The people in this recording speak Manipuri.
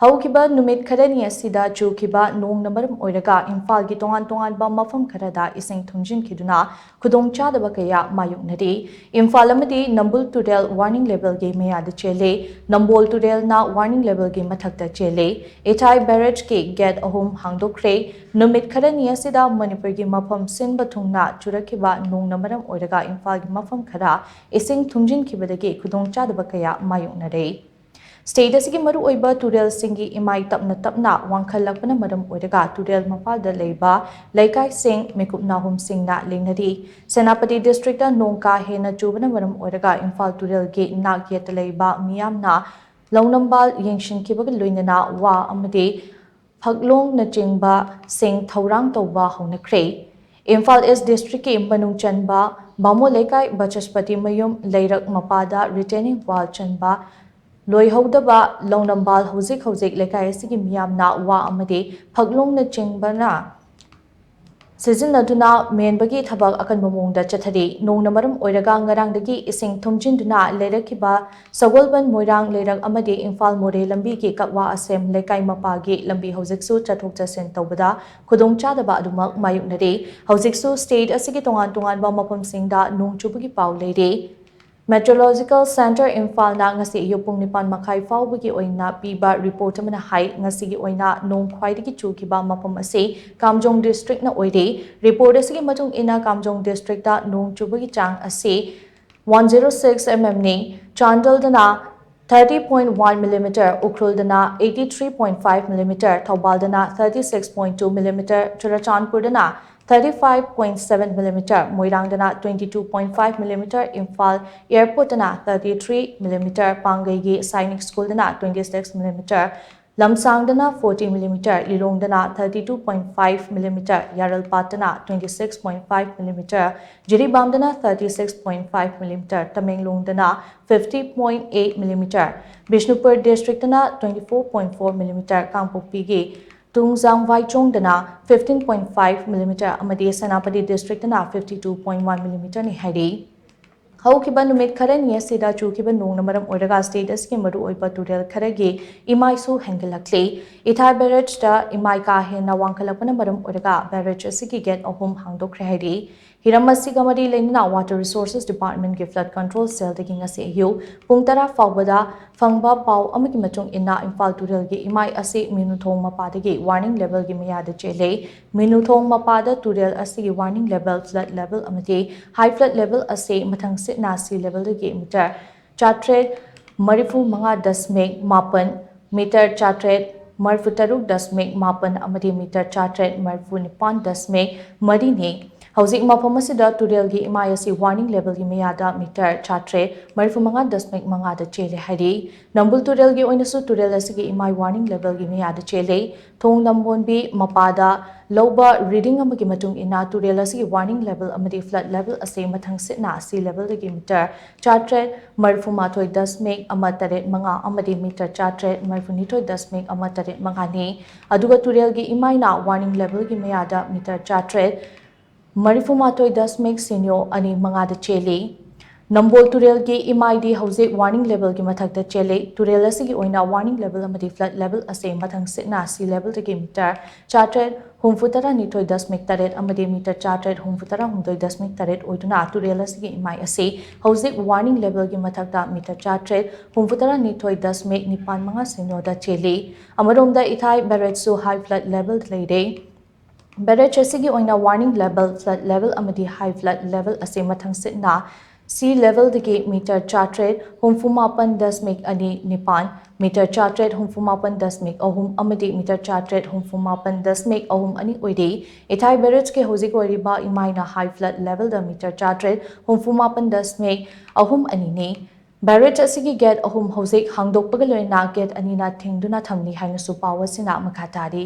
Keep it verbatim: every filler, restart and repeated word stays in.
ꯍꯧꯈꯤꯕ ꯅꯨꯃꯤꯠ ꯈꯔꯅꯤ ꯑꯁꯤꯗ ꯆꯨꯈꯤꯕ ꯅꯣꯡꯅ ꯃꯔꯝ ꯑꯣꯏꯔꯒ ꯏꯝꯐꯥꯜꯒꯤ ꯇꯣꯉꯥꯟ ꯇꯣꯉꯥꯟꯕ ꯃꯐꯝ ꯈꯔꯗ ꯏꯁꯤꯡ ꯊꯨꯝꯖꯤꯟꯈꯤꯗꯨꯅ ꯈꯨꯗꯣꯡꯆꯥꯗꯕ ꯀꯌꯥ ꯃꯥꯌꯣꯛꯅꯔꯤ꯫ ꯏꯝꯐꯥꯜ ꯑꯃꯗꯤ ꯅꯝꯕꯨꯜ ꯇꯨꯔꯦꯜ ꯋꯥꯔꯅꯤꯡ ꯂꯦꯚꯦꯜꯒꯤ ꯃꯌꯥꯗ ꯆꯦꯜꯂꯤ꯫ ꯅꯝꯕꯣꯜ ꯇꯨꯔꯦꯜꯅ ꯋꯥꯔꯅꯤꯡ ꯂꯦꯚꯦꯜꯒꯤ ꯃꯊꯛꯇ ꯆꯦꯜꯂꯤ꯫ ꯏꯊꯥꯏ ꯕꯦꯔꯦꯖꯀꯤ ꯒꯦꯠ ꯑꯍꯨꯝ ꯍꯥꯡꯗꯣꯛꯈ꯭ꯔꯦ꯫ ꯅꯨꯃꯤꯠ ꯈꯔꯅꯤ ꯑꯁꯤꯗ ꯃꯅꯤꯄꯨꯔꯒꯤ ꯃꯐꯝ ꯁꯤꯟꯕ ꯊꯨꯡꯅ ꯆꯨꯔꯛꯈꯤꯕ ꯅꯣꯡꯅ ꯃꯔꯝ ꯑꯣꯏꯔꯒ ꯏꯝꯐꯥꯜꯒꯤ ꯃꯐꯝ ꯈꯔ ꯏꯁꯤꯡ ꯊꯨꯝꯖꯤꯟꯈꯤꯕꯗꯒꯤ ꯈꯨꯗꯣꯡꯆꯥꯗꯕ ꯀꯌꯥ ꯃꯥꯌꯣꯛꯅꯔꯦ꯫ ꯁ꯭ꯇꯦꯠ ꯑꯁꯤꯒꯤ ꯃꯔꯨꯑꯣꯏꯕ ꯇꯨꯔꯦꯜꯁꯤꯡꯒꯤ ꯏꯃꯥꯏ ꯇꯞꯅ ꯇꯞꯅ ꯋꯥꯡꯈꯠꯂꯛꯄꯅ ꯃꯔꯝ ꯑꯣꯏꯔꯒ ꯇꯨꯔꯦꯜ ꯃꯄꯥꯜꯗ ꯂꯩꯕ ꯂꯩꯀꯥꯏꯁꯤꯡ ꯃꯤꯀꯨꯞ ꯅꯥꯍꯨꯝꯁꯤꯡꯅ ꯂꯦꯡꯅꯔꯤ꯫ ꯁꯦꯅꯥꯄꯇꯤ ꯗꯤꯁꯇ꯭ꯔꯤꯛꯇ ꯅꯣꯡ ꯀꯥ ꯍꯦꯟꯅ ꯆꯨꯕꯅ ꯃꯔꯝ ꯑꯣꯏꯔꯒ ꯏꯝꯐꯥꯜ ꯇꯨꯔꯦꯜꯒꯤ ꯅꯥꯛ ꯌꯦꯠꯇ ꯂꯩꯕ ꯃꯤꯌꯥꯝꯅ ꯂꯧꯅꯝꯕꯥꯜ ꯌꯦꯡꯁꯤꯟꯈꯤꯕꯒ ꯂꯣꯏꯅꯅ ꯋꯥ ꯑꯃꯗꯤ ꯐꯛꯂꯣꯡꯅꯆꯤꯡꯕꯁꯤꯡ ꯊꯧꯔꯥꯡ ꯇꯧꯕ ꯍꯧꯅꯈ꯭ꯔꯦ꯫ ꯏꯝꯐꯥꯜ ꯏꯁ ꯗꯤꯁꯇ꯭ꯔꯤꯛꯀꯤ ꯃꯅꯨꯡ ꯆꯟꯕ ꯕꯥꯃꯣꯟ ꯂꯩꯀꯥꯏ ꯕꯆꯁꯄꯇꯤ ꯃꯌꯨꯝ ꯂꯩꯔꯛ ꯃꯄꯥꯗ ꯔꯤꯇꯦꯅꯤꯡ ꯋꯥꯜ ꯆꯟꯕ ꯂꯣꯏꯍꯧꯗꯕ ꯂꯧꯅꯝꯕꯥꯜ ꯍꯧꯖꯤꯛ ꯍꯧꯖꯤꯛ ꯂꯩꯀꯥꯏ ꯑꯁꯤꯒꯤ ꯃꯤꯌꯥꯝꯅ ꯋꯥ ꯑꯃꯗꯤ ꯐꯛꯂꯣꯡꯅꯆꯤꯡꯕꯅ ꯁꯤꯖꯤꯟꯅꯗꯨꯅ ꯃꯦꯟꯕꯒꯤ ꯊꯕꯛ ꯑꯀꯟꯕ ꯃꯑꯣꯡꯗ ꯆꯠꯊꯔꯤ꯫ ꯅꯣꯡꯅ ꯃꯔꯝ ꯑꯣꯏꯔꯒ ꯉꯔꯥꯡꯗꯒꯤ ꯏꯁꯤꯡ ꯊꯨꯝꯖꯤꯟꯗꯨꯅ ꯂꯩꯔꯛꯈꯤꯕ ꯁꯒꯣꯜꯕꯟ ꯃꯣꯏꯔꯥꯡ ꯂꯩꯔꯛ ꯑꯃꯗꯤ ꯏꯝꯐꯥꯜ ꯃꯣꯔꯦ ꯂꯝꯕꯤꯒꯤ ꯀꯛꯋꯥ ꯑꯁꯦꯝ ꯂꯩꯀꯥꯏ ꯃꯄꯥꯒꯤ ꯂꯝꯕꯤ ꯍꯧꯖꯤꯛꯁꯨ ꯆꯠꯊꯣꯛ ꯆꯠꯁꯤꯟ ꯇꯧꯕꯗ ꯈꯨꯗꯣꯡꯆꯥꯗꯕ ꯑꯗꯨꯃꯛ ꯃꯥꯌꯣꯛꯅꯔꯤ꯫ ꯍꯧꯖꯤꯛꯁꯨ ꯁ꯭ꯇꯦꯠ ꯑꯁꯤꯒꯤ ꯇꯣꯉꯥꯟ ꯇꯣꯉꯥꯟꯕ ꯃꯐꯝꯁꯤꯡꯗ ꯅꯣꯡ ꯆꯨꯕꯒꯤ ꯄꯥꯎ ꯂꯩꯔꯤ꯫ ꯃꯦꯇ꯭ꯔꯣꯂꯣꯖꯤꯀꯦꯜ ꯁꯦꯟꯇꯔ ꯏꯝꯐꯥꯜꯅ ꯉꯁꯤ ꯑꯌꯨꯛ ꯄꯨꯡ ꯅꯤꯄꯥꯟ ꯃꯈꯥꯏ ꯐꯥꯎꯕꯒꯤ ꯑꯣꯏꯅ ꯄꯤꯕ ꯔꯤꯄꯣꯔꯠ ꯑꯃꯅ ꯍꯥꯏ, ꯉꯁꯤꯒꯤ ꯑꯣꯏꯅ ꯅꯣꯡ ꯈ꯭ꯋꯥꯏꯗꯒꯤ ꯆꯨꯈꯤꯕ ꯃꯐꯝ ꯑꯁꯤ ꯀꯥꯝꯖꯣꯡ ꯗꯤꯁꯇ꯭ꯔꯤꯛꯅ ꯑꯣꯏꯔꯤ꯫ ꯔꯤꯄꯣꯔꯠ ꯑꯁꯤꯒꯤ ꯃꯇꯨꯡ ꯏꯟꯅ ꯀꯥꯝꯖꯣꯡ ꯗꯤꯁꯇ꯭ꯔꯤꯛꯇ ꯅꯣꯡ ꯆꯨꯕꯒꯤ ꯆꯥꯡ ꯑꯁꯤ one zero six mm ꯅꯤ꯫ ꯆꯥꯟꯗꯦꯜꯗꯅ thirty point one millimeter, ꯎꯈ꯭ꯔꯨꯜꯗꯅ eighty three point five millimeter, ꯊꯧꯕꯥꯜꯗꯅ thirty six point two millimeter, ꯆꯨꯔꯆꯥꯟꯄꯨꯔꯗꯅ thirty five point seven millimeter, ꯃꯣꯏꯔꯥꯡꯗꯅ twenty two point five millimeter, Imphal ꯑꯦꯌꯔꯄꯣꯔꯠꯇꯅ thirty three millimeter, ꯄꯥꯡꯒꯩꯒꯤ Sainik ꯁ꯭ꯀꯨꯜꯗꯅ twenty six millimeter, ꯂꯝꯁꯥꯡꯗꯅ forty millimeter, ꯂꯤꯂꯣꯡꯗꯅ thirty two point five millimeter, ꯌꯥꯔꯜꯄꯥꯠꯇꯅ twenty six point five millimeter, ꯖꯤꯔꯤꯕꯥꯝꯗꯅ thirty six point five millimeter, ꯇꯃꯦꯡꯂꯣꯡꯗꯅ fifty point eight millimeter, Bishnupur ꯗꯤꯁꯇ꯭ꯔꯤꯛꯇꯅ twenty four point four millimeter, ꯀꯥꯡꯄꯣꯛꯄꯤꯒꯤ ꯇꯨꯡꯖꯥꯡ ꯋꯥꯏꯆꯣꯡꯗꯅ fifteen point five millimeter ꯑꯃꯗꯤ Senapati ꯗꯤꯁꯇ꯭ꯔꯤꯛꯇꯅ fifty two point one millimeter ꯅꯤ ꯍꯥꯏꯔꯤ꯫ ꯍꯧꯈꯤꯕ ꯅꯨꯃꯤꯠ ꯈꯔꯅꯤ ꯑꯁꯤꯗ ꯆꯨꯈꯤꯕ ꯅꯣꯡꯅ ꯃꯔꯝ ꯑꯣꯏꯔꯒ state ꯑꯁꯤꯒꯤ ꯃꯔꯨꯑꯣꯏꯕ ꯇꯨꯔꯦꯜ ꯈꯔꯒꯤ ꯏꯃꯥꯏꯁꯨ ꯍꯦꯟꯒꯠꯂꯛꯂꯤ꯫ ꯏꯊꯥꯏ barrageꯇ ꯏꯃꯥꯏ ꯀꯥ ꯍꯦꯟꯅ ꯋꯥꯡꯈꯠꯂꯛꯄꯅ ꯃꯔꯝ ꯑꯣꯏꯔꯒ barrage ꯑꯁꯤꯒꯤ gate ꯑꯍꯨꯝ ꯍꯥꯡꯗꯣꯛꯈ꯭ꯔꯦ ꯍꯥꯏꯔꯤ꯫ ꯍꯤꯔꯝ ꯑꯁꯤꯒ ꯃꯔꯤ ꯂꯩꯅꯅ Water Resources Departmentꯀꯤ Flood Control Cellꯗꯒꯤ ꯉꯁꯤ ꯑꯌꯨꯛ ꯄꯨꯡ ꯇꯔꯥ ꯐꯥꯎꯕꯗ ꯐꯪꯕ ꯄꯥꯎ ꯑꯃꯒꯤ ꯃꯇꯨꯡ ꯏꯟꯅ, ꯏꯝꯐꯥꯜ ꯇꯨꯔꯦꯜꯒꯤ ꯏꯃꯥꯏ ꯑꯁꯤ ꯃꯤꯅꯨꯊꯣꯡ ꯃꯄꯥꯗꯒꯤ warning levelꯒꯤ ꯃꯌꯥꯗ ꯆꯦꯜꯂꯦ꯫ ꯃꯤꯅꯨꯊꯣꯡ ꯃꯄꯥꯗ ꯇꯨꯔꯦꯜ ꯑꯁꯤꯒꯤ warning level, flood level ꯑꯃꯗꯤ high flood level ꯑꯁꯤ ꯃꯊꯪ ꯁꯤꯠꯅ sea levelꯗꯒꯤ meter ꯆꯥꯇ꯭ꯔꯦꯠ ꯃꯔꯤꯐꯨ ꯃꯉꯥ ꯗꯁꯃꯤꯛ ꯃꯥꯄꯟ, meter ꯆꯥꯇ꯭ꯔꯦꯠ ꯃꯔꯤꯐꯨ ꯇꯔꯨꯛ ꯗꯁꯃꯤꯛ ꯃꯥꯄꯟ ꯑꯃꯗꯤ meter ꯆꯥꯇ꯭ꯔꯦꯠ ꯃꯔꯤꯐꯨ ꯅꯤꯄꯥꯟ ꯗꯁꯃꯤꯛ ꯃꯔꯤꯅꯤ꯫ ꯍꯧꯖꯤꯛ ꯃꯐꯝ ꯑꯁꯤꯗ ꯇꯨꯔꯦꯜꯒꯤ ꯏꯃꯥꯏ ꯑꯁꯤ warning levelꯒꯤ ꯃꯌꯥꯗ meter ꯆꯥꯇ꯭ꯔꯦꯠ ꯃꯔꯤꯐꯨ ꯃꯉꯥ ꯗꯁꯃꯤꯛ ꯃꯉꯥꯗ ꯆꯦꯜꯂꯦ ꯍꯥꯏꯔꯤ꯫ ꯅꯝꯕꯨꯜ ꯇꯨꯔꯦꯜꯒꯤ ꯑꯣꯏꯅꯁꯨ ꯇꯨꯔꯦꯜ ꯑꯁꯤꯒꯤ ꯏꯃꯥꯏ warning levelꯒꯤ ꯃꯌꯥꯗ ꯆꯦꯜꯂꯤ꯫ ꯊꯣꯡ ꯅꯝꯕꯣꯟꯕꯤ ꯃꯄꯥꯗ ꯂꯧꯕ reading ꯑꯃꯒꯤ ꯃꯇꯨꯡ ꯏꯟꯅ, ꯇꯨꯔꯦꯜ ꯑꯁꯤꯒꯤ warning level ꯑꯃꯗꯤ flood level ꯑꯁꯤ ꯃꯊꯪ ꯁꯤꯠꯅ sea levelꯗꯒꯤ meter ꯆꯥꯇ꯭ꯔꯦꯠ ꯃꯔꯤꯐꯨ ꯃꯥꯊꯣꯏ ꯗꯁꯃꯤꯛ ꯑꯃ ꯇꯔꯦꯠ ꯃꯉꯥ ꯑꯃꯗꯤ meter ꯆꯥꯇ꯭ꯔꯦꯠ ꯃꯔꯤꯐꯨ ꯅꯤꯊꯣꯏ ꯗꯁꯃꯤꯛ ꯑꯃ ꯇꯔꯦꯠ ꯃꯉꯥꯅꯤ꯫ ꯑꯗꯨꯒ ꯇꯨꯔꯦꯜꯒꯤ ꯏꯃꯥꯏꯅ warning levelꯒꯤ ꯃꯌꯥꯗ meter ꯆꯥꯇ꯭ꯔꯦꯠ ꯃꯔꯤꯐꯨ ꯃꯥꯊꯣꯏ ꯗꯁꯃꯤꯛ ꯁꯤꯅꯣ ꯑꯅꯤ ꯃꯉꯥꯗ ꯆꯦꯜꯂꯤ꯫ ꯅꯝꯕꯣꯜ ꯇꯨꯔꯦꯜꯒꯤ ꯏꯃꯥꯏꯗꯤ ꯍꯧꯖꯤꯛ warning levelꯒꯤ ꯃꯊꯛꯇ ꯆꯦꯜꯂꯤ꯫ ꯇꯨꯔꯦꯜ ꯑꯁꯤꯒꯤ ꯑꯣꯏꯅ warning level ꯑꯃꯗꯤ flood level ꯑꯁꯤ ꯃꯊꯪ ꯁꯤꯠꯅ sea levelꯗꯒꯤ meter ꯆꯥꯇ꯭ꯔꯦꯠ ꯍꯨꯝꯐꯨ ꯇꯔꯥ ꯅꯤꯊꯣꯏ ꯗꯁꯃꯤꯛ ꯇꯔꯦꯠ ꯑꯃꯗꯤ meter ꯆꯥꯇ꯭ꯔꯦꯠ ꯍꯨꯝꯐꯨ ꯇꯔꯥ ꯍꯨꯝꯗꯣꯏ ꯗꯁꯃꯤꯛ ꯇꯔꯦꯠ ꯑꯣꯏꯗꯨꯅ, ꯇꯨꯔꯦꯜ ꯑꯁꯤꯒꯤ ꯏꯃꯥꯏ ꯑꯁꯤ ꯍꯧꯖꯤꯛ warning levelꯒꯤ ꯃꯊꯛꯇ meter ꯆꯥꯇ꯭ꯔꯦꯠ ꯍꯨꯝꯐꯨ ꯇꯔꯥ ꯅꯤꯊꯣꯏ ꯗꯁꯃꯤꯛ ꯅꯤꯄꯥꯟ ꯃꯉꯥ ꯁꯤꯅꯣꯗ ꯆꯦꯜꯂꯤ꯫ ꯑꯃꯔꯣꯝꯗ ꯏꯊꯥꯏ barrageꯁꯨ high flood level ꯂꯩꯔꯦ꯫ Barrage ꯑꯁꯤꯒꯤ ꯑꯣꯏꯅ warning level, flood level ꯑꯃꯗꯤ high flood level ꯑꯁꯤ ꯃꯊꯪ ꯁꯤꯠꯅ sea levelꯗꯒꯤ meter ꯆꯥꯇ꯭ꯔꯦꯠ ꯍꯨꯝꯐꯨ ꯃꯥꯄꯟ ꯗꯁꯃꯤꯛ ꯑꯅꯤ ꯅꯤꯄꯥꯟ, meter ꯆꯥꯇ꯭ꯔꯦꯠ ꯍꯨꯝꯐꯨ ꯃꯥꯄꯟ ꯗꯁꯃꯤꯛ ꯑꯍꯨꯝ ꯑꯃꯗꯤ meter ꯆꯥꯇ꯭ꯔꯦꯠ ꯍꯨꯝꯐꯨ ꯃꯥꯄꯟ ꯗꯁꯃꯤꯛ ꯑꯍꯨꯝ ꯑꯅꯤ ꯑꯣꯏꯔꯤ꯫ ꯏꯊꯥꯏ barrageꯀꯤ ꯍꯧꯖꯤꯛ ꯑꯣꯏꯔꯤꯕ ꯏꯃꯥꯏꯅ high flood levelꯗ meter ꯆꯥꯇ꯭ꯔꯦꯠ ꯍꯨꯝꯐꯨ ꯃꯥꯄꯟ ꯗꯁꯃꯤꯛ ꯑꯍꯨꯝ ꯑꯅꯤꯅꯤ꯫ Barrage ꯑꯁꯤꯒꯤ gate ꯑꯍꯨꯝ ꯍꯧꯖꯤꯛ ꯍꯥꯡꯗꯣꯛꯄꯒ ꯂꯣꯏꯅꯅ gate ꯑꯅꯤꯅ ꯊꯤꯡꯗꯨꯅ ꯊꯝꯂꯤ ꯍꯥꯏꯅꯁꯨ ꯄꯥꯎ ꯑꯁꯤꯅ ꯃꯈꯥ ꯇꯥꯔꯤ꯫